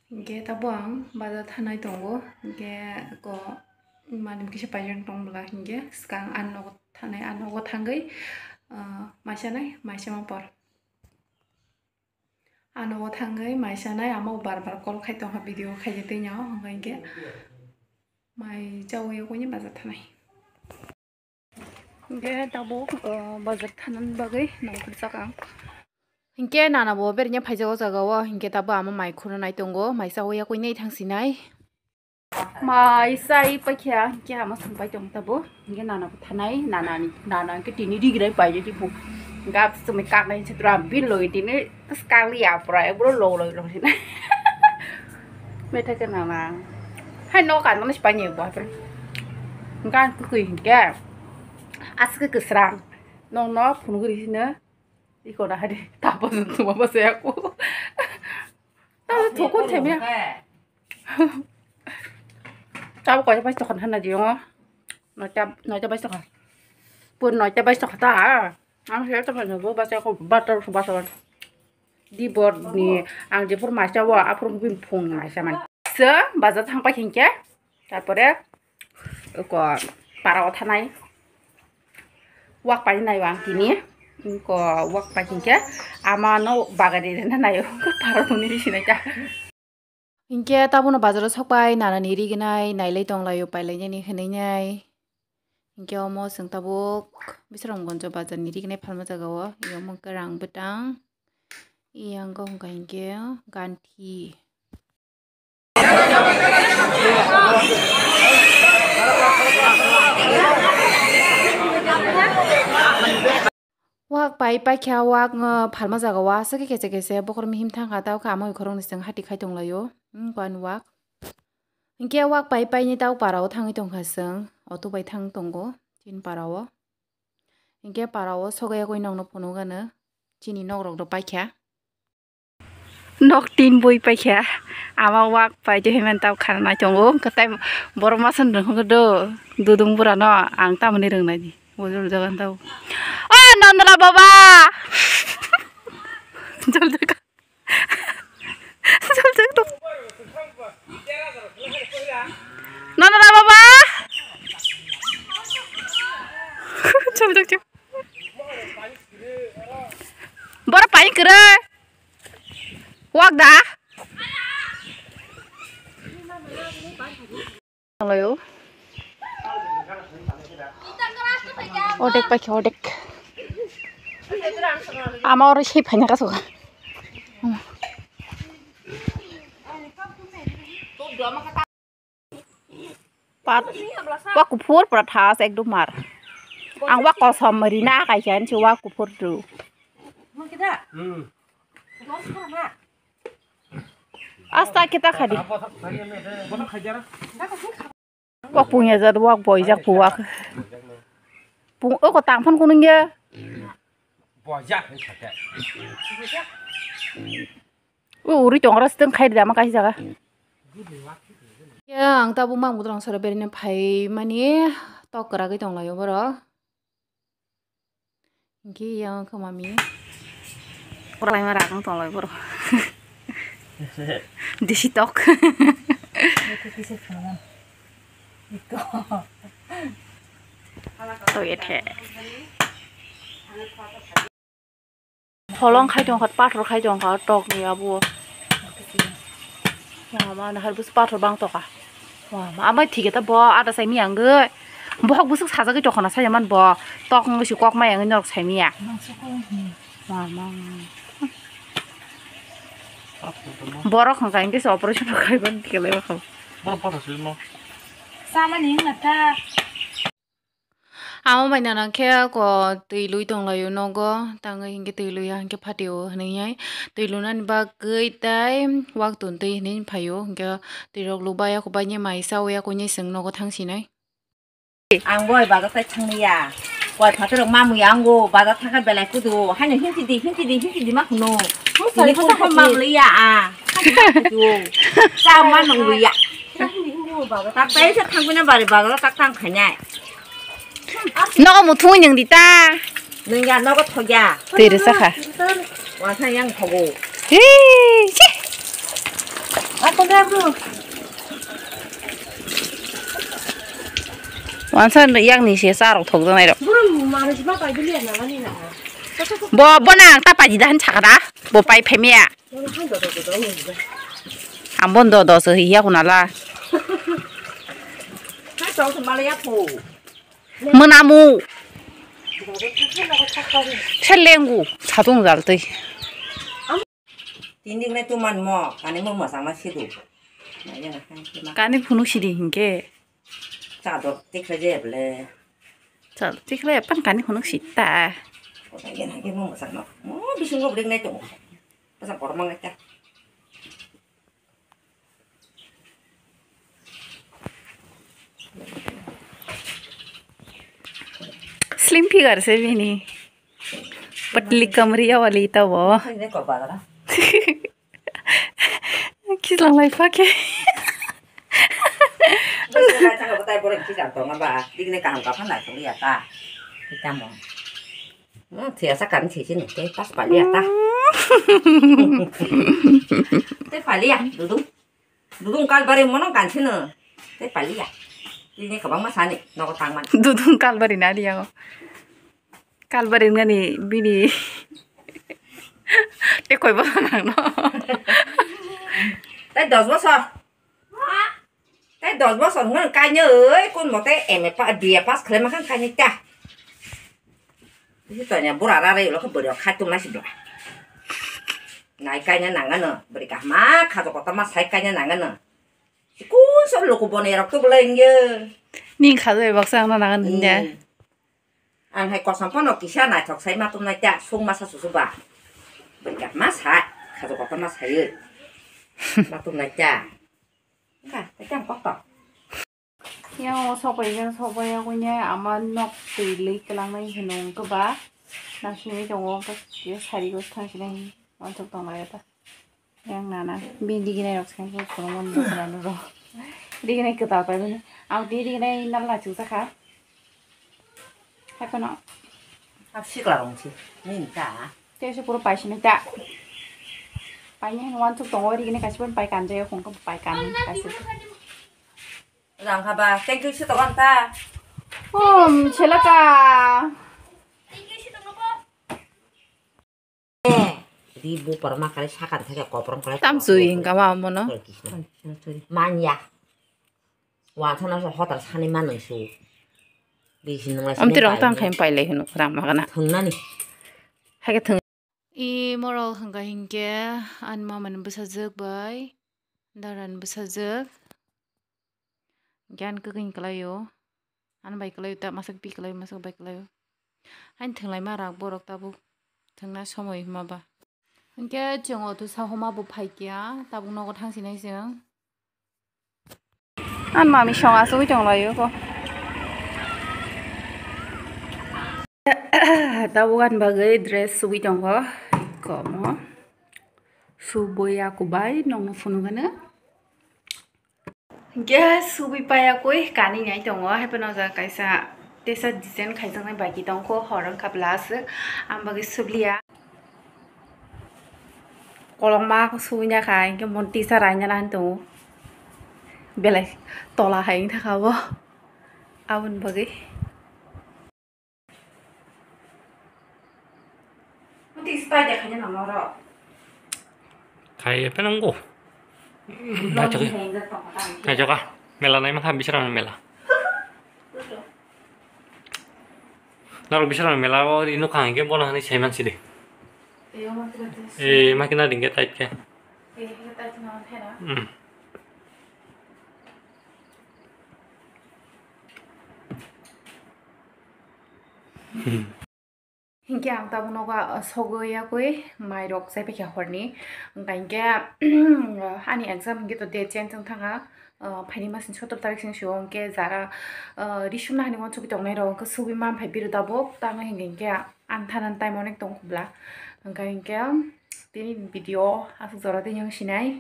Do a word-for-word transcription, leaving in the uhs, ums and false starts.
Hinkhe tabuk ang bazar thanai tongo, hinkhe ko mani kisa paijak tong bwla, hinkhe swkang ang nogo thanai, ang nogo thangwi, ah, maisa nai, maisa ma por. Ang nogo thangwi maisa nai, amo bar bar call khai tongkha, video khai tei no, hinkhe mai chawi kuni bazar thanai. Hinkhe tabuk, uh, bazar thanani bagwi nangkukjak ang. Hinkhe nana bo bereng phaijago jaga o, hinkhe tabuk amo mai khurna nai tongo, mai chawi yakwi nai thangsinai. Mai chai paikha, hinkhe amo songpai tong tabuk. Hinkhe nana bo thanai, nana ni, nana hinkhe tini rigrai paijak tipu. Gap sumai kaknai chitra bin logi tini. Skang ya pura, eh, bro, lo, lo, lo, lo. Methai ke nana. Hai, no kan, no, spanya, bo, apa? Kan, kukui, ke. Aske kesrang. No, no, phunugri sini. Iko dah, hari. Tapa, semua, apa, saya, aku. Tapa, thokon, themia. Tapa, kau, apa, itu kan, hana, dia, no. Noita, noita bais tokha. Pur noita bais tokha ta. Ang siya tokha no bo basa ko bator ko bator. Di bor ni ang je pur maisa wa apur bin phung maisa man. Se bazar thang pa khingke. Tarpore ko para o thanai. Wak pai nai wang tini. Ko wak pai khingke. Ama no bagari rena nai. Para tuni di sinai ta. Hinkhe tabukno bazaro sokpai nanani rignai nailai tonglaio pailainani hwnwi nai. Hinkhe omo chwng tabuk Bisramganjo bazarni rignai phalma jagao, iyang wngkha rang bwtang, iyang wngkha hinkhe ganthi. Wak pai paikha, wak, uh, phalma jagao aswk khe kese kese bokhorok mihim thangkha, tei khe amoi khoroknwi chwng hati khai tonglaio, hmm, wak. Hinkhe wak pai paini tei parao thangwi tongkha chwng, auto bai thang tongo chini parao. Hinkhe parao sogwi nokno phunukgano chini nokrok rok paikha. Nok tin bui paikha, ama wak pai tei hwnmani tei khana nai tongo, hwnkhe tei borok masa nwng hwnkhe do, dudung burano ang tamoni rwngnai di, bujor jagan tao. O Nondra baba! Jol jaga. Jol jaga tong. Nondra baba! Jol jaga. Borok pai kwrwi. Wak da? Hello. Odek paikha, odek. Ama oro se phaina kasoka. Pat, wa kuphur pura thas ekdom mar. Ang wa kosom rina kaisa nsi wa kuphur tu. Asta kita khadi. Wa punya jat wa boijak puwak. Pung, o ko tangphon kunung ya. Boijak ni khate. O uri tong ras teng khai dama kaisa jaga. Ya, ang tabuk mang budrang sara berine phai mani tok kwragwi tong laio borok. Hinkhe yang khe mami. Kwrwngma rang tong lai borok. Desi tok. Toye the. Holong khai tongkha, pathor khai tongkha, tok ni abo. Wah, ma, nahar bus pathor bang toka. Wah, ma, amai thike ta bo, ada sai mi ang goi. Bohok busuk sajagwi tokha na saya man bo. Tok ngi si kok mai ang norok sai miya. Wah, ma. Borok hwnkha hinkhe se operation khai ban thike lai bakho. Borok pathor sui mo. Samani hwnkha ta. Amo bai nana khe ko twi lui tong laio nogo, tangwi hinkhe twi lui ya hinkhe phatio hwnwi hai. Twi lunani bagwi tei wak tun twi hwnwi phaio, hinkhe twi rok lubai ya, kubai ni mai chao ya, kuini chwng nogo thang sinai. Ang boi bazar tai thang ya. Koi phator rok mamui ya, ango bazar thang khe belai kudu, haino hinti di, hinti di, hinti di ma hwno. Tini phone khe mamui ya a. Cha ma nang lui ya. Tak tai se thang bina bari bazar tak thang khainai. Nogo muthungwi nwng di ta. Nwng ya, nogo thok ya. Twi rwsa kha. Wasa yang thogo. Hi, chi. Wansa yakni se charok thokjaknai rok. Boro manwi ma pai biliya na mani na. Bo, bo nang ta paji da han chakra. Bo pai phemia. Ang bon do do se ya kunala. Menamu. Selengu satung jal tei. Tinding nai tuman mo, kani mo masang na sidu. Kani phunuk sidi hinke. Chador tikhle je ble. Chador tikhle pan kani phunuk sita. Kota gen hage mo masang no. Mo bising ngop ding nai tu. Pasang kormang nai ta. Slim figure se bini. Patli kamriya wali ta bo. Ini kok bagara. Kislang lai pake. Bwswk kha chang bo tai borok kisa tong ba. Digini kaham kaphang lai tong ya ta. Kita mo. Hmm, thia sa kan thia sini, tei pas palia ta. Tei palia, dudung. Dudung kalbari mono kan sini. Tei palia. Ini kabang ma sani, nogo tangman. Dudung kalbari na dia ko. Kalbari ngani bini. Tei koi bola nang no. Tei dos bosor. Tei dos bosor hwnwi kainwi kun mote M A pa-, B A pass khlai mankha kainwi ta. Bisi tonya bura rarwi ulo khe bwrwi khai tongma si bla. Nai kaina nangano bwrwi kahma khajo kotorma sai kaina nangano. Sikun sok luku boni rok tu bwlai wngyo. Ning khajo bai baksa wngna nangan hinya. Hmm. Ang hai kosom phano kisa naithok sai ma tumnai ta sung masa susu ba. Bwrwi kahma sa khajo kotorma saiwi. Ma tumnai ta. Ka, tei tang kok to. Yang o sopai khe sopai ya kunya ama nok twi lwi kwlangnai hino wngkhe ba. Nang simi tongo wngkhe sari go thang sinai wansuk tong lai ta. Yang nana bini diginai rok sai khe khulumani rok. Diginai kwtal pai bini. Ang twi diginai nal la chukjakha. Hai phano. Ap sikla rong si. Ni ta. Tei se puro pai sinai ta. Pai ni hino wansuk tongo, ri gini kaisa pai kanjai, khong khe pai kan kaisa. Rang kha ba, thank you si tongo ta. Um, selaka. Di bu parma kare sakan thake koprom kare. Tam sui hingka ma mono. Manya. Wansana so hotel sani manwi su. Bisi nung lai. Amtwi rong tang khai pailai hino rang magana. Thungnani. Hai khe thung. I moral hwnka hinkhe ani mamani bwsajwk bai darani bwsajwk. Hinkhe ani kwkwi kwlaio. Ani bai kwlaio ta, masak pi kwlaio, masak bai kwlaio. Haini thwnglaima rak borok tabuk thwngna somoi hwnma ba. Hinkhe chwng o twsa homa bo phaikya, tabuk nogo thangsinai chwng. Ani mami song asugwi tonglaio ko. Tabuk ani bagwi dress sugwi tongo. Komo. Subui akubai nongno phunukgano. Hinkhe subui paiya koi kani nai tongo, hai phano jaga kaisa tesa design khaijaknai bai ki tongkho, hor wngkha bla aswk, ang bagwi subliya. Kolokma subui nakha, hinkhe mon tisa raina nang tongo, belai tola hai wngkha bo, aboni bagwi. Khai pheno wngkho. Naithogo. Naithogo. Mela naima kha Bisramni mela. Norok Bisramni mela o ri nukha hinkhe bono hinwi saiman sidi. Eh, ma khe na ringkhe tight khe. Hmm. Hinkhe ang tabuk nogo, ah, sogwi yakwi mairok chaipaikha horni. Hwnkha hinkhe, ani exam hinkhe to date change wng thangkha, ah, phaini masni sotor tarik sini sio hinkhe jara, ah, risumna hani uansugwi tongnairok hinkhe sugwi manphai biro tabuk tamo hinkhe hinkhe ang thanani time onek tongkhu bla. Hwnkha hinkhe tini video aswk jora tei wng sinai.